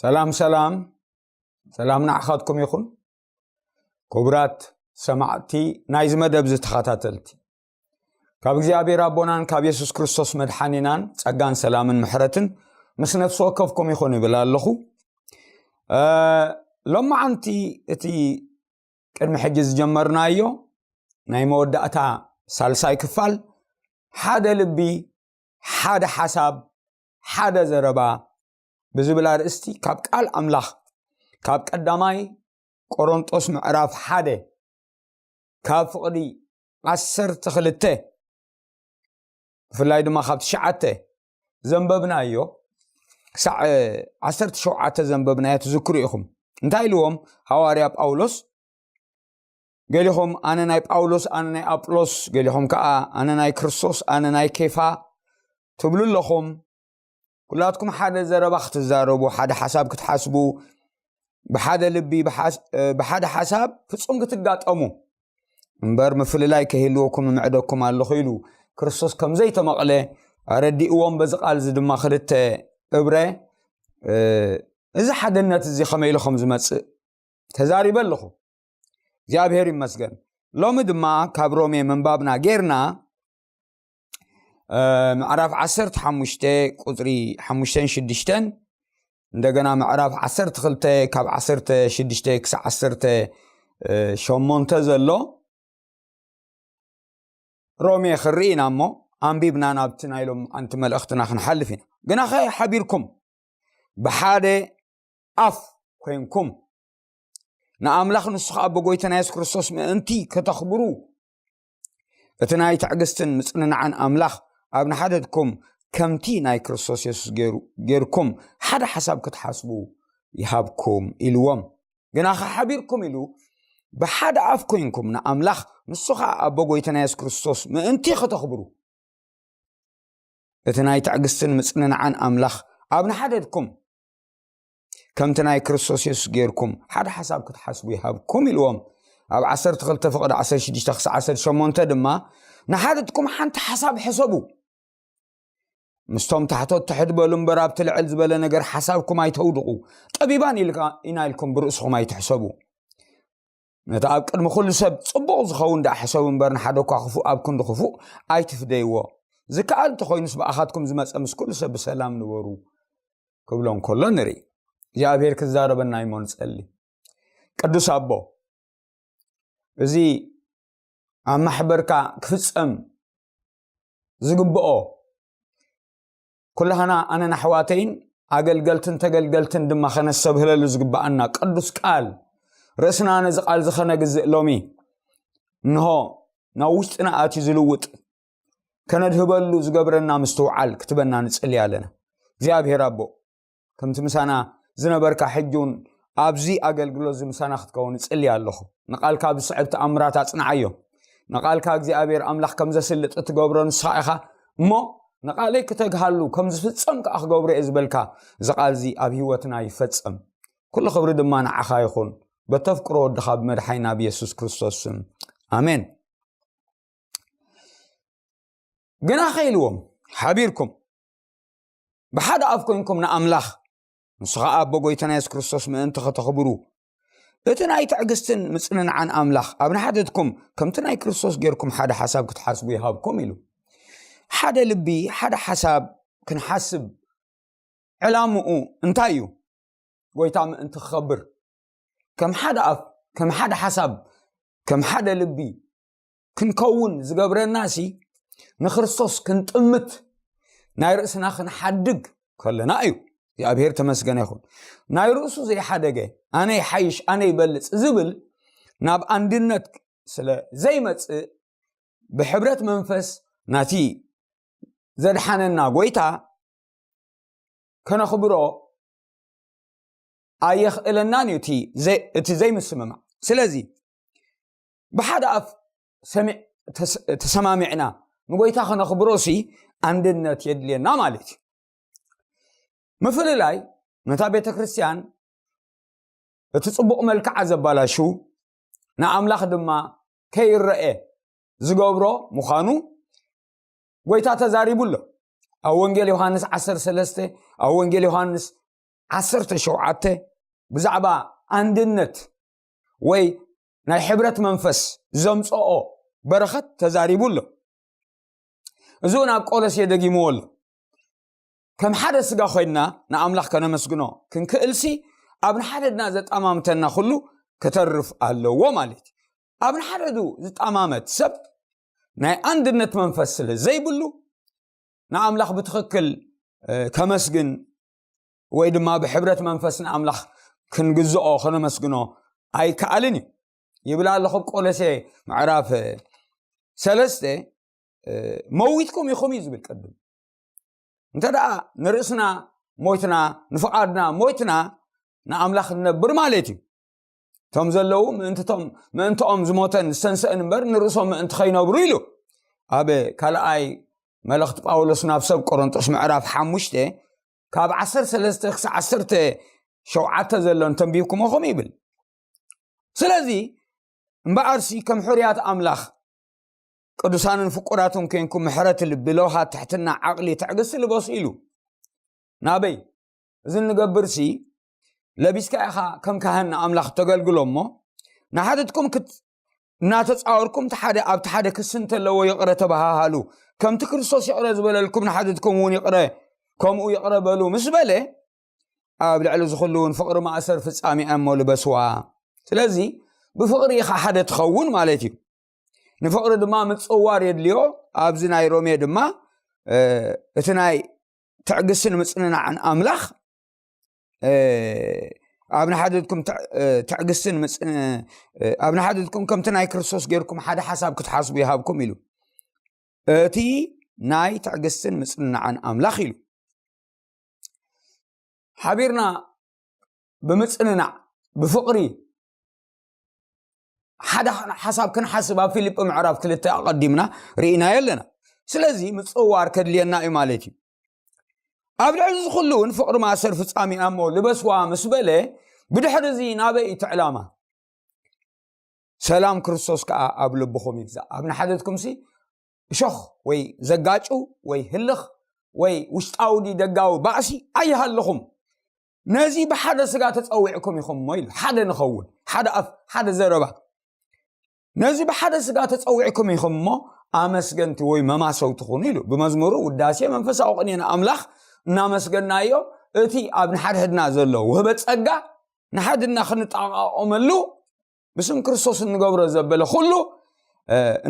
ሰላም ሰላም ሰላም ንዓኻትኩም ይኹን። ክቡራት ሰማዕቲ ናይዚ መደብ ዝተኸታተልቲ፣ ካብ እግዚኣብሔር ኣቦናን ካብ የሱስ ክርስቶስ መድሓኒናን ጸጋን ሰላምን ምሕረትን ምስ ነፍሲ ወከፍኩም ይኹን ይብል ኣለኹ። እ፣ ሎማዓንቲ እቲ ቅድሚ ሕጂ ዝጀመርናዮ ናይ መወዳእታ ሳልሳይ ክፋል፣ ሓደ ልቢ፣ ሓደ ሓሳብ፣ ሓደ ዘረባ ብዝብል ኣርእስቲ ካብ ቃል ኣምላኽ፣ ካብ ቀዳማይ ቆሮንጦስ ምዕራፍ ሓደ፣ ካብ ፍቕዲ ዓሰርተ ክልተ፣ ብፍላይ ድማ ካብ ትሽዓተ ዘንበብናዮ ክሳዕ ዓሰርተ ሸውዓተ ዘንበብናዮ ትዝክሩ ኢኹም። እንታይ ኢልዎም ሃዋርያ ጳውሎስ? ገሊኹም ኣነ ናይ ጳውሎስ፣ ኣነ ናይ ኣጵሎስ፣ ገሊኹም ከኣ ኣነ ናይ ክርስቶስ፣ ኣነ ናይ ኬፋ ትብሉ ኣለኹም። ኩላትኩም ሓደ ዘረባ ክትዛረቡ፣ ሓደ ሓሳብ ክትሓስቡ፣ ብሓደ ልቢ፣ ብሓስ-፣ እ፣ ብሓደ ሓሳብ ፍጹም ክትጋጠሙ እምበር፣ ምፍልላይ ከይህልወኩም እምዕደኩም ኣለኹ ኢሉ ክርስቶስ ከም ዘይተመቕለ ኣረዲእዎም። በዚ ቃል እዚ ድማ ክልተ እብረ፣ እ፣ እዚ ሓድነት እዚ ከመይ ኢሉ ከም ዝመጽእ ተዛሪበ ኣለኹ። እግዚኣብሔር ይመስገን። ሎሚ ድማ ካብ ሮሜ ምንባብና ጌርና፣ እ፣ ምዕራፍ ዓሰርተ ሓሙሽተ ቁጽሪ ሓሙሽተን ሽዱሽተን፣ እንደገና ምዕራፍ ዓሰርተ ክልተ ካብ ዓሰርተ ሽዱሽተ ክሳዕ ዓሰርተ ሸሞንተ ዘሎ ሮሜ ክርኢ ኢና እሞ፣ ኣንቢብና ናብቲ ናይ ሎማዓንቲ መልእኽትና ክንሓልፍ ኢና። ግናኸ ሓቢርኩም ብሓደ ኣፍ ኮይንኩም ንኣምላኽ፣ ንሱ ኸኣ ብጎይታና የሱስ ክርስቶስ ምእንቲ ከተኽብሩ፣ እቲ ናይ ትዕግስትን ምጽንናዕን ኣምላኽ ኣብ ንሓደድኩም ከምቲ ናይ ክርስቶስ የሱስ ገይሩ፣ ገይርኩም ሓደ ሓሳብ ክትሓስቡ ይሃብኩም ኢልዎም። ግናኸ ሓቢርኩም ኢሉ ብሓደ ኣፍ ኮይንኩም ንኣምላኽ፣ ንሱ ኸኣ ኣቦ ጎይታና የሱስ ክርስቶስ ምእንቲ ከተኽብሩ፣ እቲ ናይ ትዕግስትን ምጽንናዕን ኣምላኽ ኣብ ንሓደድኩም ከምቲ ናይ ክርስቶስ የሱስ ጌርኩም ሓደ ሓሳብ ክትሓስቡ ይሃብኩም ኢልዎም። ኣብ ዓሰርተ ክልተ ፍቕዲ ዓሰርተ ሽዱሽተ ክሳዕ ዓሰርተ ሸሞንተ ድማ ንሓደድኩም ሓንቲ ሓሳብ ሕሰቡ። ምስቶም ታሕቶት ትሕት በሉ እምበር፣ ኣብቲ ልዕል ዝበለ ነገር ሓሳብኩም ኣይተውድቑ። ጠቢባን ኢልካ፣ ኢና ኢልኩም ብርእስኹም ኣይትሕሰቡ። ነቲ ኣብ ቅድሚ ኩሉ ሰብ ጽቡቕ ዝኸውን ደኣ ሕሰቡ እምበር፣ ንሓደ እኳ ክፉእ ኣብ ክንዲ ክፉእ ኣይትፍደይዎ። ዝከኣል እንተኾይኑስ ብኣኻትኩም ዝመጸ ምስ ኩሉ ሰብ ብሰላም ንበሩ ክብሎ እንከሎ ንርኢ። እግዚኣብሔር ክዛረበና እሞ ንጸሊ። ቅዱስ ኣቦ፣ እዚ ኣብ ማሕበርካ ክፍጸም ዝግብኦ፣ ኩላህና ኣነን ኣሕዋተይን ኣገልገልትን ተገልገልትን ድማ ከነስተብህለሉ ዝግብኣና ቅዱስ ቃል፣ ርእስና ነዚ ቃል እዚ ከነግዝእ ሎሚ እንሆ ናብ ውሽጥና ኣትዩ ዝልውጥ፣ ከነድህበሉ ዝገብረና ምስትውዓል ክትበና ንጽሊ ኣለና። እግዚኣብሔር ኣቦ፣ ከምቲ ምሳና ዝነበርካ ሕጂ እውን ኣብዚ ኣገልግሎት እዚ ምሳና ክትከውን እጽሊ ኣለኹ። ንቓልካ ብስዕብ ተኣምራት ኣጽንዓዮ። ንቓልካ እግዚኣብሔር ኣምላኽ ከም ዘስልጥ እትገብሮ ንስኻ ኢኻ እሞ፣ ንቓለይ ክተግሃሉ ከም ዝፍጸም ከኣ ክገብሮ እየ ዝበልካ፣ እዚ ቃል እዚ ኣብ ህይወትና ይፈጸም። ኩሉ ክብሪ ድማ ንዓኻ ይኹን። በተፍቅሮ ወድኻ ብመድሓይና ብየሱስ ክርስቶስ ስም። ኣሜን። ግናኸ ኢልዎም፣ ሓቢርኩም ብሓደ ኣፍ ኮይንኩም ንኣምላኽ፣ ንሱ ኸኣ ኣቦ ጎይታና የሱስ ክርስቶስ ምእንቲ ኸተኽብሩ፣ እቲ ናይ ትዕግስትን ምጽንናዕን ኣምላኽ ኣብ ንሓደትኩም ከምቲ ናይ ክርስቶስ ጌርኩም ሓደ ሓሳብ ክትሓስቡ ይሃብኩም ኢሉ። ሓደ ልቢ፣ ሓደ ሓሳብ ክንሓስብ ዕላምኡ እንታይ እዩ? ጎይታ ምእንቲ ክኸብር፣ ከም ሓደ ኣፍ፣ ከም ሓደ ሓሳብ፣ ከም ሓደ ልቢ ክንከውን ዝገብረናሲ፣ ንክርስቶስ ክንጥምት፣ ናይ ርእስና ክንሓድግ ከለና እዩ። እግዚኣብሔር ተመስገነ ይኹን። ናይ ርእሱ ዘይሓደገ፣ ኣነ ይሓይሽ፣ ኣነ ይበልጽ ዝብል፣ ናብ ኣንድነት ስለ ዘይመጽእ፣ ብሕብረት መንፈስ ናቲ ዘድሓነና ጎይታ ከነኽብሮ ኣየኽእለናን እዩ እቲ ዘይ-፣ እቲ ዘይምስምማዕ። ስለዚ ብሓደ ኣፍ ሰሚዕ-፣ ተስ-፣ ተሰማሚዕና ንጎይታ ከነኽብሮሲ ኣንድነት የድልየና ማለት እዩ። ምፍልላይ ነታ ቤተ ክርስቲያን እቲ ጽቡቕ መልክዓ ዘባላሹ፣ ንኣምላኽ ድማ ከይረአ ዝገብሮ ምዃኑ ጎይታ ተዛሪቡ ኣሎ። ኣብ ወንጌል ዮሃንስ ዓሰርተ ሰለስተ፣ ኣብ ወንጌል ዮሃንስ ዓሰርተ ሸውዓተ ብዛዕባ ኣንድነት ወይ ናይ ሕብረት መንፈስ ዘምፅኦ በረኸት ተዛሪቡ ኣሎ። እዚ እውን ኣብ ቆሎሴ ደጊምዎ ኣሎ። ከም ሓደ ስጋ ኮይንና ንኣምላኽ ከነመስግኖ ክንክእልሲ ኣብ ንሓደድና ዘጣማምተና ኩሉ ክተርፍ ኣለዎ ማለት እዩ። ኣብ ንሓደዱ ዝጣማመት ሰብ ናይ ኣንድነት መንፈስ ስለ ዘይብሉ ንኣምላኽ ብትኽክል ከመስግን ወይ ድማ ብሕብረት መንፈስ ንኣምላኽ ክንግዝኦ ከነመስግኖ ኣይከኣልን እዩ። ይብል ኣሎ ኣብ ቆሎሴ ምዕራፍ ሰለስተ፣ መዊትኩም ኢኹም እዩ ዝብል ቅድም። እንተ ደኣ ንርእስና ሞይትና፣ ንፍቓድና ሞይትና፣ ንኣምላኽ ንነብር ማለት እዩ። እቶም ዘለዉ ምእንትቶም ምእንትኦም ዝሞተን ዝተንስአን እምበር ንርእሶም ምእንቲ ከይነብሩ ኢሉ። ኣብ ካልኣይ መልእኽቲ ጳውሎስ ናብ ሰብ ቆሮንጦስ ምዕራፍ ሓሙሽተ ካብ ዓሰርተ ሰለስተ ክሳብ ዓሰርተ ሸውዓተ ዘሎ እንተንቢብኩሞ ከምኡ ይብል። ስለዚ እምበኣርሲ ከም ሕርያት ኣምላኽ ቅዱሳንን ፍቁራትን ኮንኩም ምሕረት ልቢ፣ ለውሃት፣ ትሕትና፣ ዓቕሊ፣ ትዕግስቲ ልበሱ ኢሉ። ናበይ እዚ እንገብርሲ ለቢስካ ኢኻ ከም ካህን ንኣምላኽ ተገልግሎ እሞ ንሓድትኩም ክት እናተፃወርኩም ሓደ ኣብቲ ሓደ ክሲ እንተለዎ ይቕረ ተባሃሃሉ፣ ከምቲ ክርስቶስ ይቕረ ዝበለልኩም ንሓድትኩም እውን ይቕረ ከምኡ ይቕረ በሉ ምስ በለ ኣብ ልዕሊ ዝኹሉ እውን ፍቕሪ ማእሰር ፍጻሜኣ እሞ ልበስዋ። ስለዚ ብፍቕሪ ኢኻ ሓደ ትኸውን ማለት እዩ። ንፍቕሪ ድማ ምጽዋር የድልዮ። ኣብዚ ናይ ሮሜ ድማ እቲ ናይ ትዕግስትን ምጽንናዕን ኣምላኽ ኣብ ንሓድትኩም ትዕግስትን ኣብ ንሓድትኩም ከምቲ ናይ ክርስቶስ ጌርኩም ሓደ ሓሳብ ክትሓስቡ ይሃብኩም ኢሉ። እቲ ናይ ትዕግስትን ምጽንናዕን ኣምላኽ ኢሉ። ሓቢርና ብምጽንናዕ ብፍቕሪ ሓደ ሓሳብ ክንሓስብ ኣብ ፊልጲ ምዕራፍ ክልተ ኣቐዲምና ርኢናዮ ኣለና። ስለዚ ምጽዋር ከድልየና እዩ ማለት እዩ። ኣብ ልዕሊ እዚ ኩሉ እውን ፍቕሪ ማእሰር ፍጻሜኣ እሞ ልበስዋ ምስ በለ ብድሕሪ እዚ ናበይ እቲ ዕላማ? ሰላም ክርስቶስ ከኣ ኣብ ልብኹም ይግዛእ። ኣብ ንሓደትኩምሲ እሾኽ ወይ ዘጋጩ ወይ ህልኽ ወይ ውሽጣዊ ደጋዊ ባእሲ ኣይሃልኹም። ነዚ ብሓደ ስጋ ተጸዊዕኩም ኢኹም እሞ ኢሉ። ሓደ ንኸውን፣ ሓደ ኣፍ፣ ሓደ ዘረባ። ነዚ ብሓደ ስጋ ተጸዊዕኩም ኢኹም እሞ ኣመስገንቲ ወይ መማሰውቲ ኩኑ ኢሉ። ብመዝሙሩ ውዳሴ መንፈሳዊ ቅኔ ንኣምላኽ እናመስገናዮ እቲ ኣብ ንሓድሕድና ዘሎ ውህበት ጸጋ ንሓድና ክንጠቓቐመሉ ብስም ክርስቶስ እንገብሮ ዘበለ ኩሉ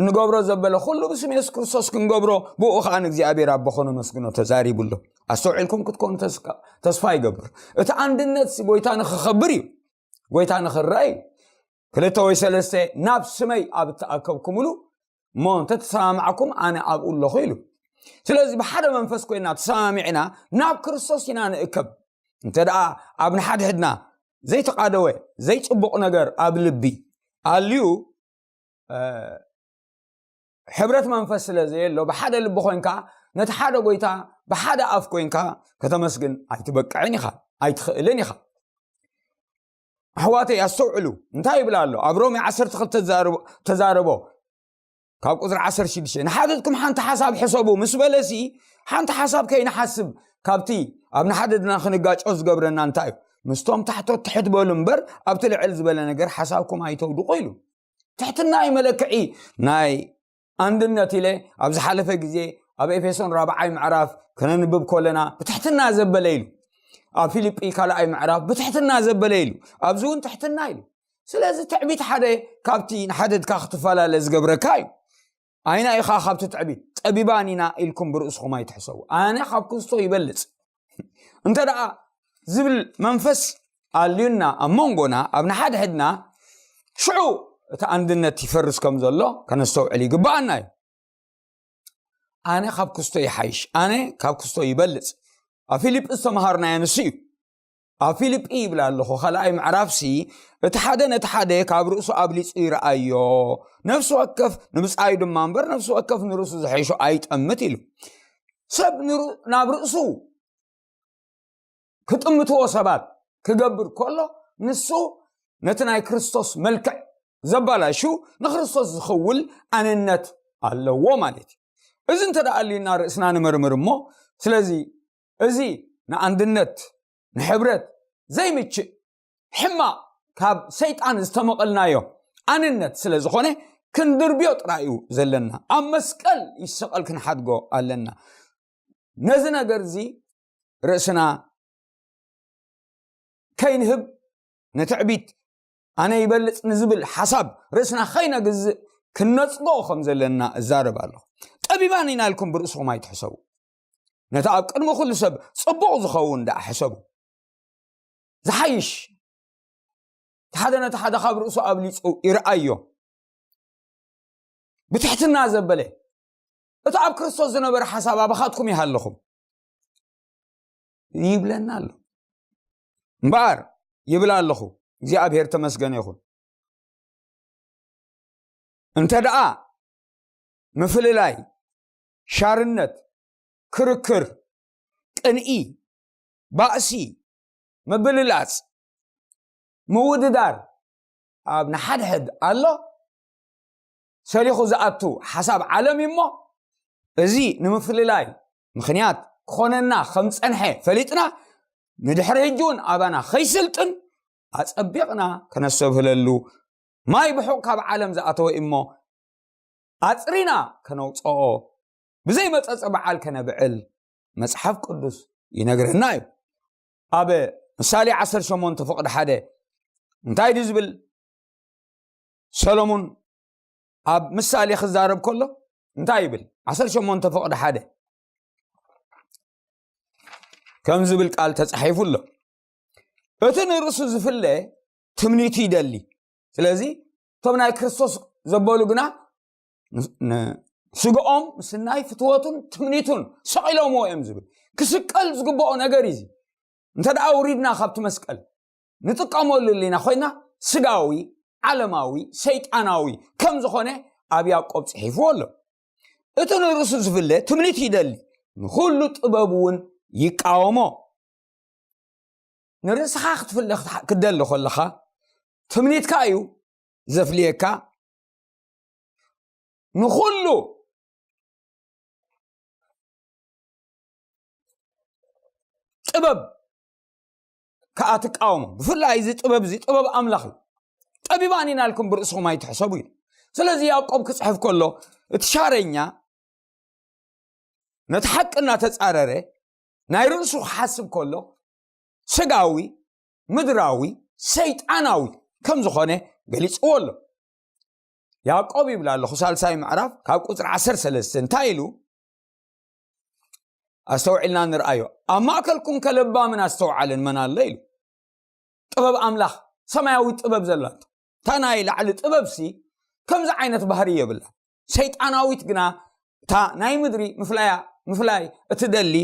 እንገብሮ ዘበለ ኩሉ ብስም የሱስ ክርስቶስ ክንገብሮ ብኡ ከዓ ንእግዚኣብሔር ኣቦ ከነመስግኖ ተዛሪቡ ኣሎ። ኣስተውዒልኩም ክትኮኑ ተስፋ ይገብር። እቲ ኣንድነት ጎይታ ንክኸብር እዩ፣ ጎይታ ንክረአ እዩ። ክልተ ወይ ሰለስተ ናብ ስመይ ኣብ እተኣከብኩምሉ እሞ እንተተሰማማዕኩም ኣነ ኣብኡ ኣለኹ ኢሉ። ስለዚ ብሓደ መንፈስ ኮይና ተሰማሚዕና ናብ ክርስቶስ ኢና ንእከብ። እንተ ደኣ ኣብ ንሓድሕድና ዘይተቓደወ ዘይጽቡቕ ነገር ኣብ ልቢ ኣልዩ ሕብረት መንፈስ ስለ ዘየሎ ብሓደ ልቢ ኮይንካ ነቲ ሓደ ጎይታ ብሓደ ኣፍ ኮይንካ ከተመስግን ኣይትበቅዕን ኢኻ፣ ኣይትኽእልን ኢኻ። ኣሕዋተይ ኣስተውዕሉ። እንታይ ይብል ኣሎ ኣብ ሮሜ ዓሰርተ ክልተ ተዛረቦ ካብ ቁፅሪ ዓሰርተ ሽዱሽተ ንሓደትኩም ሓንቲ ሓሳብ ሕሰቡ ምስ በለሲ ሓንቲ ሓሳብ ከይንሓስብ ካብቲ ኣብ ንሓደድና ክንጋጮ ዝገብረና እንታይ እዩ? ምስቶም ታሕቶት ትሕት በሉ እምበር ኣብቲ ልዕል ዝበለ ነገር ሓሳብኩም ኣይተውድቑ ኢሉ። ትሕትና እዩ መለክዒ ናይ ኣንድነት ኢለ ኣብ ዝሓለፈ ግዜ ኣብ ኤፌሶን ራብዓይ ምዕራፍ ከነንብብ ከለና ብትሕትና ዘበለ ኢሉ፣ ኣብ ፊልጲ ካልኣይ ምዕራፍ ብትሕትና ዘበለ ኢሉ፣ ኣብዚ እውን ትሕትና ኢሉ። ስለዚ ትዕቢት ሓደ ካብቲ ንሓደድካ ክትፈላለ ዝገብረካ እዩ። ኣይና ኢኻ ካብቲ ትዕቢት ጠቢባን ኢና ኢልኩም ብርእስኹም ኣይትሕሰቡ፣ ኣነ ካብ ክርስቶ ይበልጽ እንተ ደኣ ዝብል መንፈስ ኣልዩና ኣብ መንጎና ኣብ ንሓድሕድና ሽዑ እቲ ኣንድነት ይፈርስ ከም ዘሎ ከነስተውዕል ይግብኣና እዩ። ኣነ ካብ ክስቶ ይሓይሽ፣ ኣነ ካብ ክስቶ ይበልጽ። ኣብ ፊልጲ ዝተምሃርናዮ ንሱ እዩ። ኣብ ፊልጲ ይብል ኣለኹ ካልኣይ ምዕራፍሲ እቲ ሓደ ነቲ ሓደ ካብ ርእሱ ኣብሊጹ ይረኣዮ። ነፍሲ ወከፍ ንብጻዩ ድማ እምበር ነፍሲ ወከፍ ንርእሱ ዝሐይሾ ኣይጠምት ኢሉ። ሰብ ናብ ርእሱ ክጥምትዎ ሰባት ክገብር ከሎ ንሱ ነቲ ናይ ክርስቶስ መልክዕ ዘባላሹ ንክርስቶስ ዝኽውል ኣንነት ኣለዎ ማለት እዩ። እዚ እንተ ደኣ ኣልዩና ርእስና ንመርምር እሞ ስለዚ እዚ ንኣንድነት ንሕብረት ዘይምችእ ሕማቕ ካብ ሰይጣን ዝተመቐልናዮ ኣንነት ስለ ዝኾነ ክንድርብዮ ጥራይ እዩ ዘለና። ኣብ መስቀል ይሰቐል ክንሓድጎ ኣለና። ነዚ ነገር እዚ ርእስና ከይንህብ ንትዕቢት ኣነ ይበልጽ ንዝብል ሓሳብ ርእስና ከይነግዝእ ክነጽጎ ከም ዘለና እዛረብ ኣለኹ። ጠቢባን ኢና ኢልኩም ብርእስኹም ኣይትሕሰቡ። ነቲ ኣብ ቅድሚ ኩሉ ሰብ ጽቡቕ ዝኸውን ደኣ ሕሰቡ። ዝሓይሽ እቲ ሓደ ነቲ ሓደ ካብ ርእሱ ኣብሊጹ ይርኣዮ። ብትሕትና ዘበለ እቲ ኣብ ክርስቶስ ዝነበረ ሓሳብ ኣባኻትኩም ይሃለኹም ይብለና ኣሎ። እምበኣር ይብል ኣለኹ፣ እግዚኣብሔር ተመስገነ ይኹን። እንተ ደኣ ምፍልላይ፣ ሻርነት፣ ክርክር፣ ቅንኢ፣ ባእሲ፣ ምብልላጽ፣ ምውድዳር ኣብ ንሓድሕድ ኣሎ፣ ሰሊኹ ዝኣቱ ሓሳብ ዓለም እዩ እሞ፣ እዚ ንምፍልላይ ምኽንያት ክኾነና ከም ጸንሐ ፈሊጥና፣ ንድሕሪ ሕጂ እውን ኣባና ከይስልጥን ኣጸቢቕና ከነስተብህለሉ፣ ማይ ብሑቕ ካብ ዓለም ዝኣተወ እሞ ኣጽሪና ከነውጽኦ፣ ብዘይ መጸጸ በዓል ከነብዕል መጽሓፍ ቅዱስ ይነግረና እዩ። ኣብ ምሳሌ ዓሰርተ ሸሞንተ ፍቕዲ ሓደ እንታይ ድዩ ዝብል? ሰሎሞን ኣብ ምሳሌ ክዛረብ ከሎ እንታይ ይብል? ዓሰርተ ሸሞንተ ፍቕዲ ሓደ ከም ዝብል ቃል ተጻሒፉ ኣሎ። እቲ ንርእሱ ዝፍለ ትምኒቱ ይደሊ። ስለዚ እቶም ናይ ክርስቶስ ዘበሉ ግና ን-፣ ን-፣ ስግኦም ምስናይ ፍትወቱን ትምኒቱን ሰቒሎምዎ እዮም ዝብል። ክስቀል ዝግብኦ ነገር እዩ እዚ። እንተ ደኣ ውሪድና ካብቲ መስቀል ንጥቀመሉ ልና ኮይና፣ ስጋዊ፣ ዓለማዊ፣ ሰይጣናዊ ከም ዝኾነ ኣብ ያዕቆብ ጽሒፍዎ ኣሎ። እቲ ንርእሱ ዝፍለ ትምኒት ይደሊ፣ ንኹሉ ጥበብ እውን ይቃወሞ። ንርእስኻ ክትፍለ ክትሓ-፣ ክትደሊ ከለኻ ትምኒትካ እዩ ዘፍልየካ። ንኹሉ ጥበብ ከኣ ትቃወሞ። ብፍላይ እዚ ጥበብ እዚ ጥበብ ኣምላኽ እዩ። ጠቢባን ኢና ኢልኩም ብርእስኹም ኣይትሕሰቡ እዩ። ስለዚ ያዕቆብ ክጽሕፍ ከሎ እቲ ሻረኛ ነቲ ሓቂ እናተጻረረ ናይ ርእሱ ክሓስብ ከሎ ስጋዊ፣ ምድራዊ፣ ሰይጣናዊ ከም ዝኾነ ገሊጽዎ ኣሎ። ያዕቆብ ይብል ኣለኹ ሳልሳይ ምዕራፍ ካብ ቁጽሪ ዓሰርተ ሰለስተ እንታይ ኢሉ? ኣስተውዒልና ንርኣዮ። ኣብ ማእከልኩም ከለባምን ኣስተውዓልን መን ኣሎ ኢሉ። ጥበብ ኣምላኽ፣ ሰማያዊ ጥበብ ዘላቶ እታ ናይ ላዕሊ ጥበብሲ ከምዚ ዓይነት ባህሪ የብላ። ሰይጣናዊት ግና እታ ናይ ምድሪ ምፍላያ፣ ምፍላይ እትደሊ፣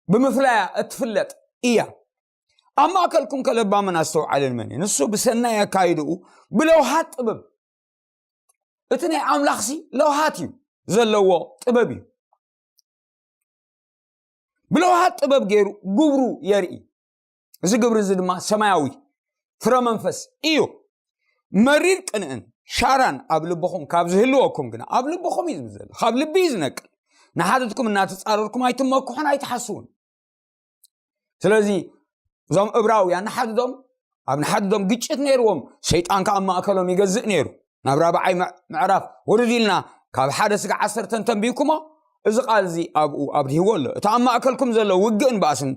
ብምፍላያ እትፍለጥ እያ። ኣብ ማእከልኩም ከለባምን ኣስተውዓልን መን እዩ? ንሱ ብሰናይ ኣካይድኡ ብለውሃት ጥበብ። እቲ ናይ ኣምላኽሲ ለውሃት እዩ ዘለዎ ጥበብ እዩ። ብለውሃት ጥበብ ገይሩ ግብሩ የርኢ። እዚ ግብሪ እዚ ድማ ሰማያዊ ፍረ መንፈስ እዩ። መሪር ቅንእን ሻራን ኣብ ልብኹም ካብ ዝህልወኩም ግና፣ ኣብ ልብኹም እዩ ዝብል ዘሎ፣ ካብ ልቢ እዩ ዝነቅል። ንሓድትኩም እናተጻረርኩም ኣይትመክሑን ኣይትሓስውን። ስለዚ እዞም እብራውያን ንሓድዶም ኣብ ንሓድዶም ግጭት ነይርዎም፣ ሰይጣን ከኣ ኣብ ማእከሎም ይገዝእ ነይሩ። ናብ ራብዓይ ምዕ-፣ ምዕራፍ ውርድ ኢልና ካብ ሓደ ስጋ ዓሰርተ እንተንቢብኩሞ፣ እዚ ቃል እዚ ኣብኡ ኣብሪህዎ ኣሎ። እቲ ኣብ ማእከልኩም ዘሎ ውግእን ባእስን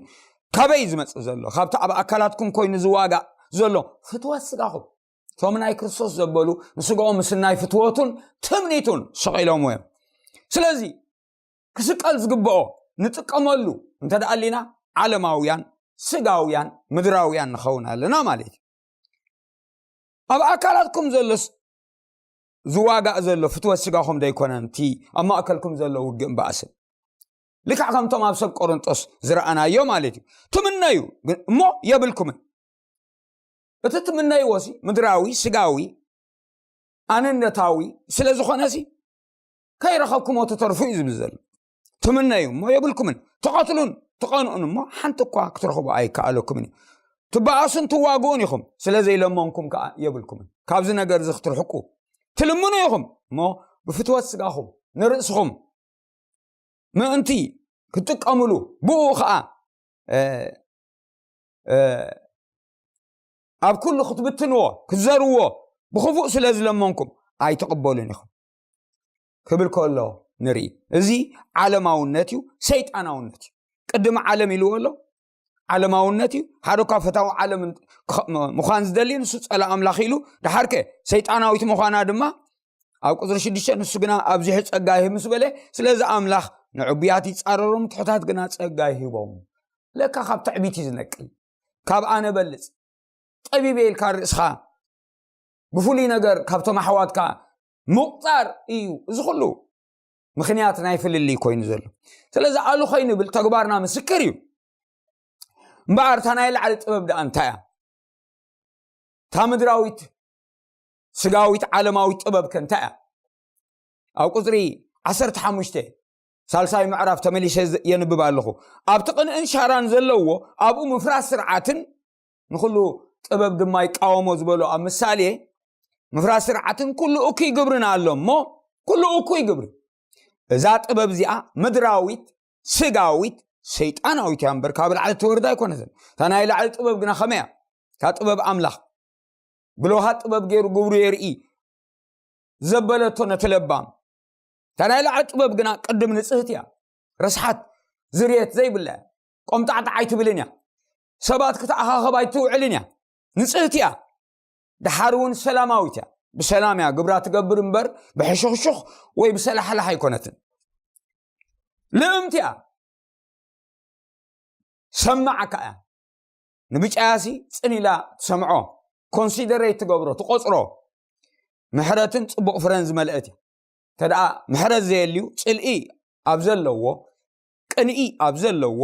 ካበይ እዩ ዝመጽእ ዘሎ? ካብቲ ኣብ ኣካላትኩም ኮይኑ ዝዋጋእ ዘሎ ፍትወት ስጋኹም። እቶም ናይ ክርስቶስ ዘበሉ ንስጋኦም ምስናይ ፍትወቱን ትምኒቱን ሰቒሎምዎ እዮም። ስለዚ ክስቀል ዝግብኦ ንጥቀመሉ እንተ ደኣ ኣሊና ዓለማውያን፣ ስጋውያን፣ ምድራውያን ንኸውን ኣለና ማለት እዩ። ኣብ ኣካላትኩም ዘሎስ ዝዋጋእ ዘሎ ፍትወት ስጋኹም ደይኮነን እቲ ኣብ ማእከልኩም ዘሎ ውግእን ባእስን? ልክዕ ከምቶም ኣብ ሰብ ቆሮንጦስ ዝረኣናዮ ማለት እዩ። ትምነዩ ግን እሞ የብልኩምን። እቲ ትምነይዎ ሲ ምድራዊ፣ ስጋዊ፣ ኣንነታዊ ስለ ዝኾነ ሲ ከይረኸብኩሞ ትተርፉ እዩ ዝብል ዘሎ። ትምነዩ እሞ የብልኩምን። ትቐትሉን ትቐንኡን እሞ ሓንቲ እኳ ክትረኽቡ ኣይከኣለኩምን እዩ። ትበኣሱን ትዋግኡን ኢኹም፣ ስለ ዘይለመንኩም ከኣ የብልኩምን። ካብዚ ነገር እዚ ክትርሕቁ ትልምኑ ኢኹም እሞ ብፍትወት ስጋኹም ንርእስኹም ምእንቲ ክትጥቀምሉ፣ ብኡ ኸኣ፣ እ፣ እ፣ ኣብ ኩሉ ክትብትንዎ ክትዘርዎ ብኽፉእ ስለ ዝለመንኩም ኣይትቕበሉን ኢኹም ክብል ከሎ ንርኢ። እዚ ዓለማውነት እዩ፣ ሰይጣናውነት እዩ። ቅድሚ ዓለም ኢልዎ ኣሎ፣ ዓለማውነት እዩ። ሓደ እኳ ፈታዊ ዓለም ምዃን ዝደሊ ንሱ ጸላ ኣምላኽ ኢሉ፣ ደሓርከ ሰይጣናዊት ምዃና ድማ ኣብ ቁፅሪ ሽዱሽተ ንሱ ግና ኣብዚሑ ጸጋ ይህብ ምስ በለ፣ ስለዚ ኣምላኽ ንዕቡያት ይጻረሮም፣ ትሑታት ግና ጸጋ ይህቦም። ለካ ካብ ትዕቢት እዩ ዝነቅል። ካብ ኣነ በልጽ፣ ጠቢበ ኢልካ ርእስኻ ብፍሉይ ነገር ካብቶም ኣሕዋትካ ምቑጻር እዩ። እዚ ኩሉ ምኽንያት ናይ ፍልልይ ኮይኑ ዘሎ። ስለዚ ኣሉ ከይንብል ተግባርና ምስክር እዩ። እምበኣር እታ ናይ ላዕሊ ጥበብ ደኣ እንታይ እያ? እታ ምድራዊት ስጋዊት ዓለማዊት ጥበብ ከ እንታይ እያ? ኣብ ቁፅሪ ዓሰርተ ሓሙሽተ ሳልሳይ ምዕራፍ ተመሊሰ የንብብ ኣለኹ። ኣብቲ ቅንእን ሻራን ዘለዎ ኣብኡ ምፍራስ ስርዓትን ንኩሉ ጥበብ ድማ ይቃወሞ ዝበሎ ኣብ ምሳሌ ምፍራስ ስርዓትን ኩሉ እኩይ ግብርን ኣሎ እሞ ኩሉ እኩይ ግብሪ። እዛ ጥበብ እዚኣ ምድራዊት ስጋዊት ሰይጣናዊት እያ እምበር ካብ ላዕሊ ትወርድ ኣይኮነትን። እታ ናይ ላዕሊ ጥበብ ግና ከመይ እያ? እታ ጥበብ ኣምላኽ ብለውሃት ጥበብ ገይሩ ግብሩ የርኢ ዘበለቶ ነቲ ለባም። እታ ናይ ላዕሊ ጥበብ ግና ቅድም ንጽህቲ እያ፣ ረስሓት ዝርየት ዘይብላ እያ። ቆምጣዕጣዕ ኣይትብልን እያ፣ ሰባት ክትኣኻኸብ ኣይትውዕልን እያ። ንጽህቲ እያ፣ ደሓር እውን ሰላማዊት እያ። ብሰላም እያ ግብራ ትገብር እምበር ብሕሹኽሹኽ ወይ ብሰላሕላሕ ኣይኮነትን። ልእምቲ እያ፣ ሰማዕካ እያ። ንብጫያሲ ጽን ኢላ ትሰምዖ፣ ኮንሲደሬት ትገብሮ፣ ትቆጽሮ። ምሕረትን ጽቡቕ ፍረን ዝመልአት እያ። ተደኣ ምሕረት ዘየልዩ ጽልኢ ኣብ ዘለዎ፣ ቅንኢ ኣብ ዘለዎ፣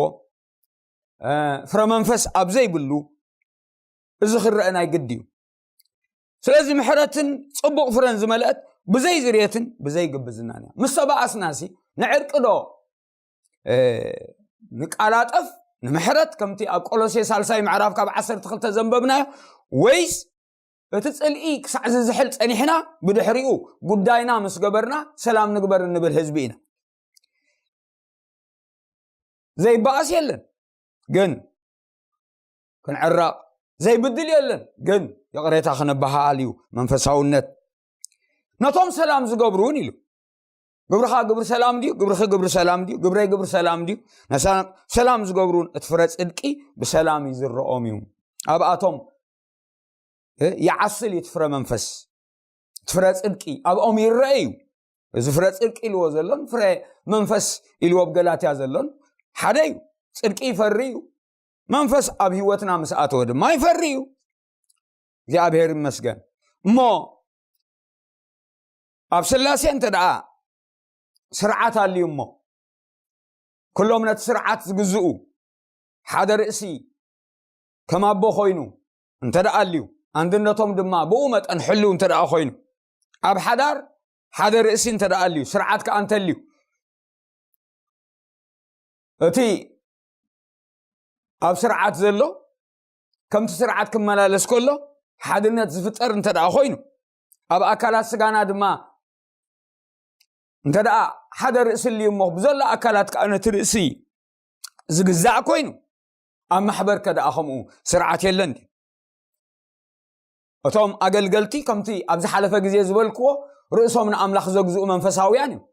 ፍረ መንፈስ ኣብ ዘይብሉ እዚ ክረአ ናይ ግዲ እዩ። ስለዚ ምሕረትን ጽቡቕ ፍረን ዝመልአት ብዘይ ዝርየትን ብዘይ ግብዝናን እያ። ምስ ተባኣስናሲ ንዕርቂ ዶ ንቃላጠፍ ንምሕረት ከምቲ ኣብ ቆሎሴ ሳልሳይ ምዕራፍ ካብ ዓሰርተ ክልተ ዘንበብናዮ፣ ወይስ እቲ ጽልኢ ክሳዕ ዝዝሕል ጸኒሕና ብድሕሪኡ ጉዳይና ምስ ገበርና ሰላም ንግበር እንብል ህዝቢ ኢና? ዘይበኣስ የለን፣ ግን ክንዕረቕ፣ ዘይብድል የለን፣ ግን ይቕሬታ ክንበሃል እዩ መንፈሳውነት። ነቶም ሰላም ዝገብሩ እውን ኢሉ፣ ግብርኻ ግብሪ ሰላም ድዩ? ግብርኺ ግብሪ ሰላም ድዩ? ግብረይ ግብሪ ሰላም ድዩ? ነሰላም ዝገብሩ እውን እቲ ፍረ ጽድቂ ብሰላም እዩ ዝረኦም እዩ። ኣብኣቶም ይዓስል እዩ እቲ ፍረ መንፈስ፣ እቲ ፍረ ጽድቂ ኣብኦም ይረአ እዩ። እዚ ፍረ ጽድቂ ኢልዎ ዘሎን ፍረ መንፈስ ኢልዎ ኣብ ገላትያ ዘሎን ሓደ እዩ። ጽድቂ ይፈሪ እዩ። መንፈስ ኣብ ህይወትና ምስ ኣተወ ድማ ይፈሪ እዩ። እግዚኣብሔር ይመስገን። እሞ ኣብ ስላሴ እንተ ደኣ ስርዓት ኣልዩ እሞ ኩሎም ነቲ ስርዓት ዝግዝኡ ሓደ ርእሲ ከም ኣቦ ኮይኑ እንተ ደኣ ኣልዩ፣ ኣንድነቶም ድማ ብኡ መጠን ሕልው እንተ ደኣ ኮይኑ፣ ኣብ ሓዳር ሓደ ርእሲ እንተ ደኣ ኣልዩ፣ ስርዓት ከኣ እንተልዩ፣ እቲ ኣብ ስርዓት ዘሎ ከምቲ ስርዓት ክመላለስ ከሎ ሓድነት ዝፍጠር እንተ ደኣ ኮይኑ፣ ኣብ ኣካላት ስጋና ድማ እንተ ደኣ ሓደ ርእሲ ኣልዩ እሞ ብዘሎ ኣካላት ከኣ ነቲ ርእሲ ዝግዛእ ኮይኑ፣ ኣብ ማሕበር ከ ደኣ ከምኡ ስርዓት የለን ድዩ? እቶም ኣገልገልቲ ከምቲ ኣብ ዝሓለፈ ግዜ ዝበልክዎ ርእሶም ንኣምላኽ ዘግዝኡ መንፈሳውያን እዮም።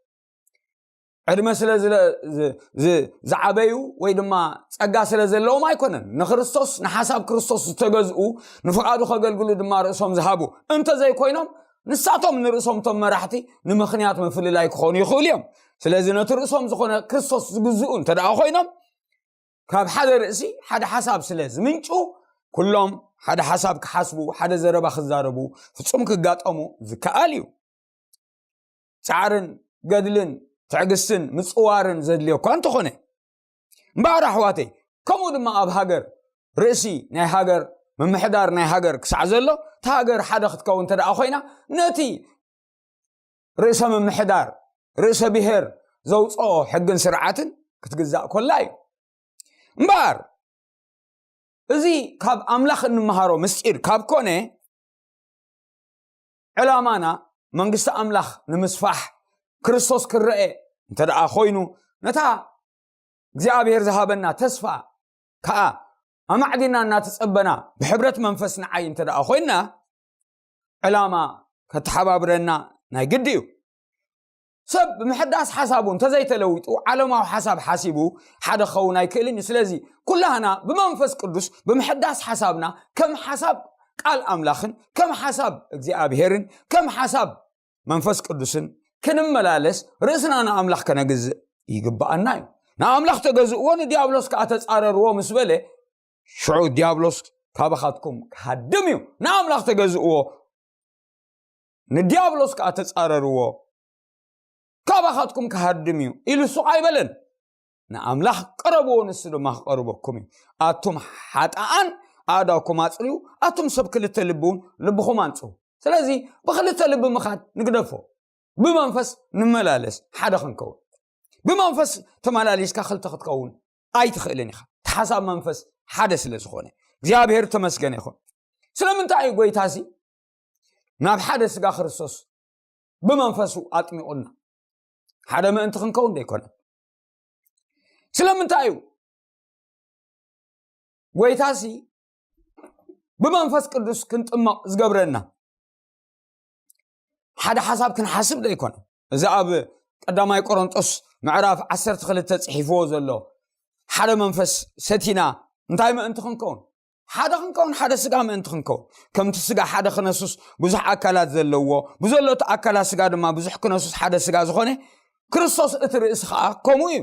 ዕድመ ስለ ዝለ- ዝ- ዝ- ዝዓበዩ ወይ ድማ ጸጋ ስለ ዘለዎም ኣይኮነን። ንክርስቶስ፣ ንሓሳብ ክርስቶስ ዝተገዝኡ፣ ንፍቓዱ ከገልግሉ ድማ ርእሶም ዝሃቡ እንተዘይኮይኖም፣ ንሳቶም ንርእሶም እቶም መራሕቲ ንምኽንያት ምፍልላይ ክኾኑ ይኽእሉ እዮም። ስለዚ ነቲ ርእሶም ዝኾነ ክርስቶስ ዝግዝኡ እንተ ደኣ ኮይኖም፣ ካብ ሓደ ርእሲ ሓደ ሓሳብ ስለ ዝምንጩ፣ ኩሎም ሓደ ሓሳብ ክሓስቡ፣ ሓደ ዘረባ ክዛረቡ፣ ፍጹም ክጋጠሙ ዝከኣል እዩ። ጻዕርን ገድልን ትዕግስትን ምጽዋርን ዘድልዮ እኳ እንተኾነ፣ እምበኣር ኣሕዋተይ፣ ከምኡ ድማ ኣብ ሃገር፣ ርእሲ ናይ ሃገር፣ ምምሕዳር ናይ ሃገር ክሳዕ ዘሎ፣ እታ ሃገር ሓደ ክትከውን እንተ ደኣ ኮይና፣ ነቲ ርእሰ ምምሕዳር፣ ርእሰ ብሔር ዘውፅኦ ሕግን ስርዓትን ክትግዛእ ኮላ እዩ። እምበኣር እዚ ካብ ኣምላኽ እንመሃሮ ምስጢር ካብ ኮነ፣ ዕላማና መንግስቲ ኣምላኽ ንምስፋሕ፣ ክርስቶስ ክረአ እንተ ደኣ ኮይኑ፣ ነታ እግዚኣብሔር ዝሃበና ተስፋ ከኣ ኣማዕዲና እናተጸበና ብሕብረት መንፈስ ንዓይ እንተ ደኣ ኮይንና፣ ዕላማ ከተሓባብረና ናይ ግዲ እዩ። ሰብ ብምሕዳስ ሓሳቡ እንተዘይተለዊጡ፣ ዓለማዊ ሓሳብ ሓሲቡ ሓደ ክኸውን ኣይክእልን እዩ። ስለዚ ኩላህና ብመንፈስ ቅዱስ ብምሕዳስ ሓሳብና፣ ከም ሓሳብ ቃል ኣምላኽን ከም ሓሳብ እግዚኣብሄርን ከም ሓሳብ መንፈስ ቅዱስን ክንመላለስ፣ ርእስና ንኣምላኽ ከነግዝእ ይግብኣና እዩ። ንኣምላኽ ተገዝእዎ፣ ንዲያብሎስ ከኣ ተጻረርዎ ምስ በለ፣ ሽዑ ዲያብሎስ ካባኻትኩም ክሃድም እዩ። ንኣምላኽ ተገዝእዎ፣ ንዲያብሎስ ከኣ ተጻረርዎ፣ ካባኻትኩም ክሃድም እዩ ኢሉ ሱቕ ኣይበለን። ንኣምላኽ ቅረብዎ፣ ንሱ ድማ ክቐርበኩም እዩ። ኣቱም ሓጥኣን ኣእዳውኩም ኣጽርዩ፣ ኣቱም ሰብ ክልተ ልቢ እውን ልብኹም ኣንጽሁ። ስለዚ ብኽልተ ልቢ ምኻድ ንግደፎ። ብመንፈስ ንመላለስ፣ ሓደ ክንከውን። ብመንፈስ ተመላሊስካ ክልተ ክትከውን ኣይትኽእልን ኢኻ። እቲ ሓሳብ መንፈስ ሓደ ስለ ዝኾነ እግዚኣብሔር ተመስገነ ይኹን። ስለምንታይ እዩ ጎይታሲ ናብ ሓደ ስጋ ክርስቶስ ብመንፈሱ ኣጥሚቑና? ሓደ ምእንቲ ክንከውን ዶ ኣይኮነን? ስለምንታይ እዩ ጎይታሲ ብመንፈስ ቅዱስ ክንጥመቕ ዝገብረና? ሓደ ሓሳብ ክንሓስብ ዶ ኣይኮነን? እዚ ኣብ ቀዳማይ ቆሮንጦስ ምዕራፍ ዓሰርተ ክልተ ጽሒፍዎ ዘሎ ሓደ መንፈስ ሰቲና እንታይ ምእንቲ ክንከውን? ሓደ ክንከውን፣ ሓደ ስጋ ምእንቲ ክንከውን። ከምቲ ስጋ ሓደ ክነሱስ ብዙሕ ኣካላት ዘለዎ፣ ብዘሎ እቲ ኣካላት ስጋ ድማ ብዙሕ ክነሱስ ሓደ ስጋ ዝኾነ፣ ክርስቶስ እቲ ርእሲ ኸኣ ከምኡ እዩ።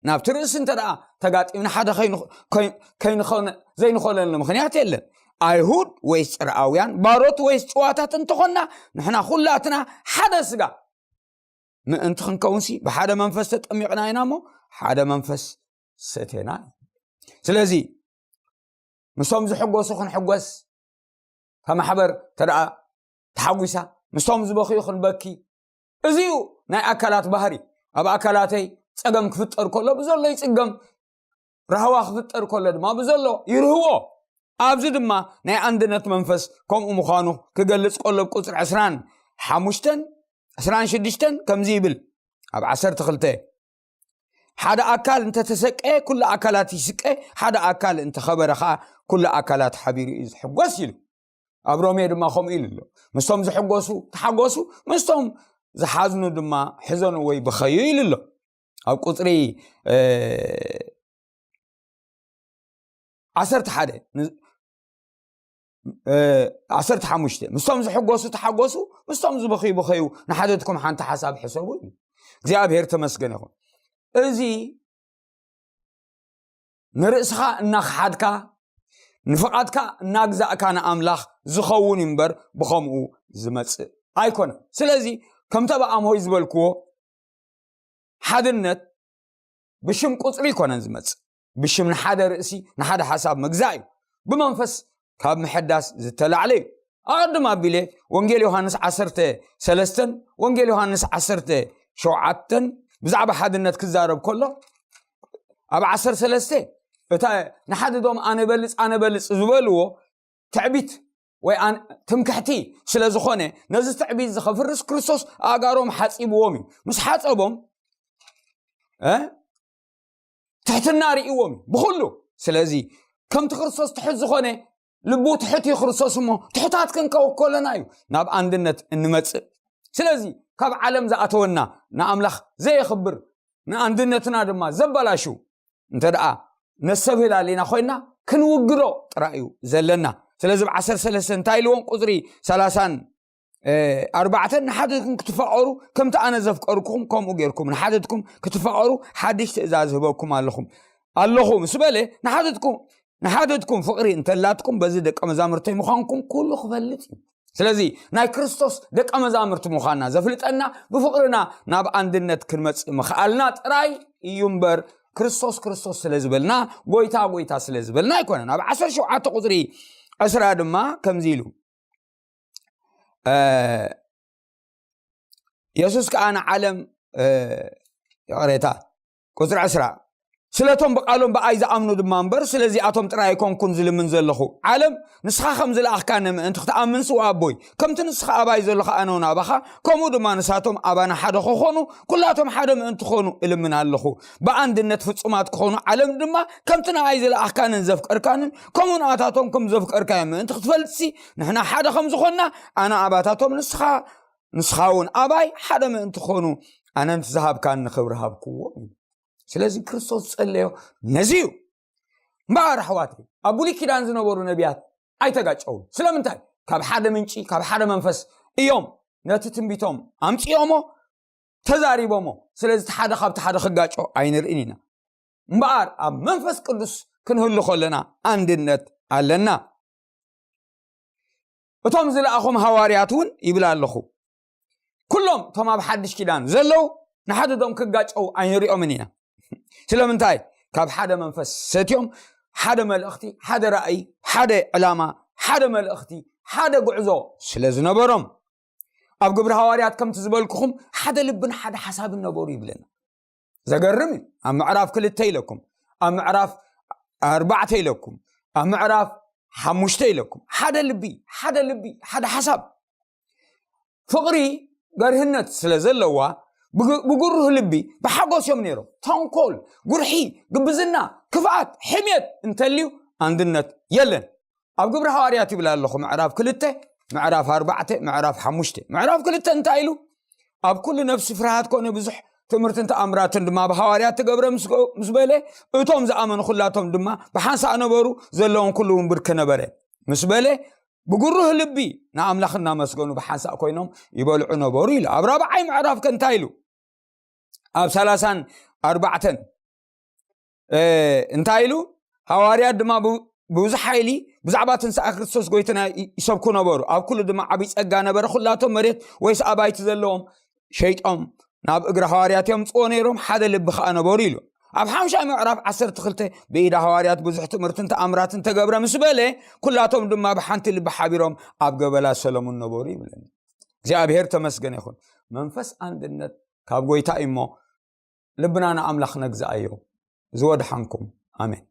ናብቲ ርእሲ እንተ ደኣ ተጋጢምና ሓደ ከይንኾ-፣ ከይ-፣ ከይንኾነ-፣ ዘይንኾነሉ ምኽንያት የለን። ኣይሁድ ወይስ ጽርኣውያን፣ ባሮት ወይስ ጭዋታት እንተኾንና፣ ንሕና ኩላትና ሓደ ስጋ ምእንቲ ክንከውንሲ ብሓደ መንፈስ ተጠሚቕና ኢና እሞ፣ ሓደ መንፈስ ሰቴና እዩ። ስለዚ ምስቶም ዝሕጎሱ ክንሕጎስ፣ እታ ማሕበር እንተ ደኣ ተሓጒሳ፣ ምስቶም ዝበኽዩ ክንበኪ። እዚ እዩ ናይ ኣካላት ባህሪ። ኣብ ኣካላተይ ጸገም ክፍጠር ከሎ ብዘሎ ይጽገም፣ ራህዋ ክፍጠር ከሎ ድማ ብዘሎ ይርህዎ። ኣብዚ ድማ ናይ ኣንድነት መንፈስ ከምኡ ምዃኑ ክገልጽ ከሎ፣ ኣብ ቁጽሪ ዕስራን ሓሙሽተን፣ ዕስራን ሽዱሽተን ከምዚ ይብል፣ ኣብ ዓሰርተ ክልተ፣ ሓደ ኣካል እንተተሰቀየ ኩሉ ኣካላት ይስቀ፣ ሓደ ኣካል እንተኸበረ ኸኣ ኩሉ ኣካላት ሓቢሩ እዩ ዝሕጎስ ኢሉ። ኣብ ሮሜ ድማ ከምኡ ኢሉ ኣሎ። ምስቶም ዝሕጎሱ ተሓጎሱ፣ ምስቶም ዝሓዝኑ ድማ ሕዘኑ ወይ ብኸዩ ኢሉ ኣሎ። ኣብ ቁጽሪ፣ እ፣ ዓሰርተ ሓደ ን-፣ እ፣ ዓሰርተ ሓሙሽተ፣ ምስቶም ዝሕጎሱ ተሓጎሱ፣ ምስቶም ዝበኽዩ ብኸዩ፣ ንሓደትኩም ሓንቲ ሓሳብ ሕሰቡ እዩ። እግዚኣብሔር ተመስገን ይኹን። እዚ ንርእስኻ እናኽሓድካ፣ ንፍቓድካ እናግዛእካ ንኣምላኽ ዝኸውን እምበር ብኸምኡ ዝመጽእ ኣይኮነን። ስለዚ ከምቲ ኣብ ኣምሆይ ዝበልክዎ፣ ሓድነት ብሽም ቁጽሪ ኣይኮነን ዝመጽእ። ብሽም ንሓደ ርእሲ፣ ንሓደ ሓሳብ ምግዛእ እዩ። ብመንፈስ ካብ ምሕዳስ ዝተላዕለ እዩ። ኣቐድም ኣቢለ ወንጌል ዮሃንስ ዓሰርተ ሰለስተን ወንጌል ዮሃንስ ዓሰርተ ሸውዓተን ብዛዕባ ሓድነት ክዛረብ ከሎ፣ ኣብ ዓሰርተ ሰለስተ፣ እታ ንሓድዶም ኣነ በልጽ፣ ኣነ በልጽ ዝበልዎ ትዕቢት ወይ ኣን-፣ ትምክሕቲ ስለ ዝኾነ፣ ነዚ ትዕቢት እዚ ከፍርስ ክርስቶስ ኣእጋሮም ሓጺብዎም እዩ። ምስ ሓጸቦም፣ እ፣ ትሕትና ርእይዎም እዩ ብኹሉ። ስለዚ ከምቲ ክርስቶስ ትሑት ዝኾነ፣ ልቡ ትሑት እዩ ክርስቶስ እሞ፣ ትሑታት ክንከውን ከለና እዩ ናብ ኣንድነት እንመጽእ። ስለዚ ካብ ዓለም ዝኣተወና፣ ንኣምላኽ ዘየኽብር፣ ንኣንድነትና ድማ ዘበላሹ እንተ ደኣ ነስተብህል ኣለና ኮይና፣ ክንውግዶ ጥራይ እዩ ዘለና። ስለዚ ኣብ ዓሰርተ ሰለስተ እንታይ ኢልዎም? ቁጽሪ ሰላሳን፣ እ፣ ኣርባዕተን፣ ንሓደትኩም ክትፋቐሩ፣ ከምቲ ኣነ ዘፍቀርኩኹም ከምኡ ጌርኩም ንሓደትኩም ክትፋቐሩ ሓድሽ ትእዛዝ ህበኩም ኣለኹም፣ ኣለኹ ምስ በለ፣ ንሓደትኩም፣ ንሓደትኩም ፍቕሪ እንተላትኩም፣ በዚ ደቀ መዛሙርተይ ምዃንኩም ኩሉ ክፈልጥ እዩ። ስለዚ ናይ ክርስቶስ ደቀ መዛሙርቲ ምዃንና ዘፍልጠና ብፍቕርና ናብ ኣንድነት ክንመጽእ ምኽኣልና ጥራይ እዩ እምበር፣ ክርስቶስ ክርስቶስ ስለ ዝበልና፣ ጎይታ ጎይታ ስለ ዝበልና ኣይኮነን። ኣብ ዓሰርተ ሸውዓተ ቁጽሪ ዕስራ ድማ ከምዚ ኢሉ፣ እ፣ የሱስ ከኣ ንዓለም፣ እ፣ ይቕሬታ፣ ቁጽሪ ዕስራ፣ ስለቶም ብቓሎም ብኣይ ዝኣምኑ ድማ እምበር፣ ስለዚኣቶም ጥራይ ኣይኮንኩን ዝልምን ዘለኹ። ዓለም ንስኻ ከም ዝለኣኽካኒ ምእንቲ ክትኣምን፣ ስዋ ኣቦይ፣ ከምቲ ንስኻ ኣባይ ዘለኻ ኣነ እውን ኣባኻ፣ ከምኡ ድማ ንሳቶም ኣባና ሓደ ክኾኑ፣ ኩላቶም ሓደ ምእንቲ ክኾኑ እልምን ኣለኹ። ብኣንድነት ፍጹማት ክኾኑ፣ ዓለም ድማ ከምቲ ንኣይ ዝለኣኽካንን ዘፍቀርካንን፣ ከምኡ ንኣታቶም ከም ዘፍቀርካዮም ምእንቲ ክትፈልጥሲ፣ ንሕና ሓደ ከም ዝኾንና፣ ኣነ ኣባታቶም፣ ንስኻ ንስኻ እውን ኣባይ ሓደ ምእንቲ ክኾኑ፣ ኣነ ነቲ ዝሃብካኒ ክብሪ ሃብክዎም። ስለዚ ክርስቶስ ዝጸለዮ ነዚ እዩ። እምበኣር ኣሕዋት፣ ኣብ ብሉይ ኪዳን ዝነበሩ ነቢያት ኣይተጋጨውን። ስለምንታይ? ካብ ሓደ ምንጪ፣ ካብ ሓደ መንፈስ እዮም ነቲ ትንቢቶም ኣምጺኦሞ፣ ተዛሪቦሞ። ስለዚ እቲ ሓደ ካብቲ ሓደ ክጋጮ ኣይንርእን ኢና። እምበኣር ኣብ መንፈስ ቅዱስ ክንህሉ ከለና ኣንድነት ኣለና። እቶም ዝለኣኹም ሃዋርያት እውን ይብል ኣለኹ፣ ኩሎም እቶም ኣብ ሓድሽ ኪዳን ዘለዉ ንሓድዶም ክጋጨው ኣይንሪኦምን ኢና። ስለምንታይ? ካብ ሓደ መንፈስ ሰትዮም፣ ሓደ መልእኽቲ፣ ሓደ ራእይ፣ ሓደ ዕላማ፣ ሓደ መልእኽቲ፣ ሓደ ጉዕዞ ስለ ዝነበሮም። ኣብ ግብሪ ሃዋርያት ከምቲ ዝበልኩኹም ሓደ ልብን ሓደ ሓሳብን ነበሩ ይብለና። ዘገርም እዩ። ኣብ ምዕራፍ ክልተ ኢለኩም፣ ኣብ ምዕራፍ ኣርባዕተ ኢለኩም፣ ኣብ ምዕራፍ ሓሙሽተ ኢለኩም፣ ሓደ ልቢ፣ ሓደ ልቢ፣ ሓደ ሓሳብ። ፍቕሪ ገርህነት ስለ ዘለዋ፣ ብግ- ብጉሩህ ልቢ ብሓጎስ እዮም ነይሮም። ተንኮል፣ ጉርሒ፣ ግብዝና፣ ክፍኣት፣ ሕምየት እንተልዩ፣ ኣንድነት የለን። ኣብ ግብሪ ሃዋርያት ይብል ኣለኹ፣ ምዕራፍ ክልተ፣ ምዕራፍ ኣርባዕተ፣ ምዕራፍ ሓሙሽተ። ምዕራፍ ክልተ እንታይ ኢሉ? ኣብ ኩሉ ነፍሲ ፍርሃት ኮነ ብዙሕ ትምህርትን ተኣምራትን ድማ ብሃዋርያት ትገብረ ምስ ገ- ምስ በለ፣ እቶም ዝኣመኑ ኩላቶም ድማ ብሓንሳእ ነበሩ፣ ዘለዎም ኩሉ እውን ብርክ ነበረ ምስ በለ፣ ብጉሩህ ልቢ ንኣምላኽ እናመስገኑ ብሓንሳእ ኮይኖም ይበልዑ ነበሩ ኢሉ። ኣብ ራብዓይ ምዕራፍ ከ እንታይ ኢሉ? ኣብ ሰላሳን ኣርባዕተን እ፣ እንታይ ኢሉ? ሃዋርያት ድማ ብ- ብብዙሕ ሓይሊ ብዛዕባ ትንሳኤ ክርስቶስ ጎይትና ይ- ይሰብኩ ነበሩ። ኣብ ኩሉ ድማ ዓብይ ጸጋ ነበረ። ኩላቶም መሬት ወይስ ኣባይቲ ዘለዎም ሸይጦም ናብ እግሪ ሃዋርያት የምጽዎ ነይሮም፣ ሓደ ልቢ ኸኣ ነበሩ ኢሉ። ኣብ ሓምሻይ ምዕራፍ ዓሰርተ ክልተ ብኢድ ሃዋርያት ብዙሕ ትምህርትን ተኣምራትን ተገብረ ምስ በለ፣ ኩላቶም ድማ ብሓንቲ ልቢ ሓቢሮም ኣብ ገበላ ሰለሙን ነበሩ ይብለኒ። እግዚኣብሔር ተመስገን ይኹን። መንፈስ ኣንድነት ካብ ጎይታ እዩ እሞ፣ ልብና ንኣምላኽ ነግዝኣዮ። ዝወድሓንኩም። ኣሜን።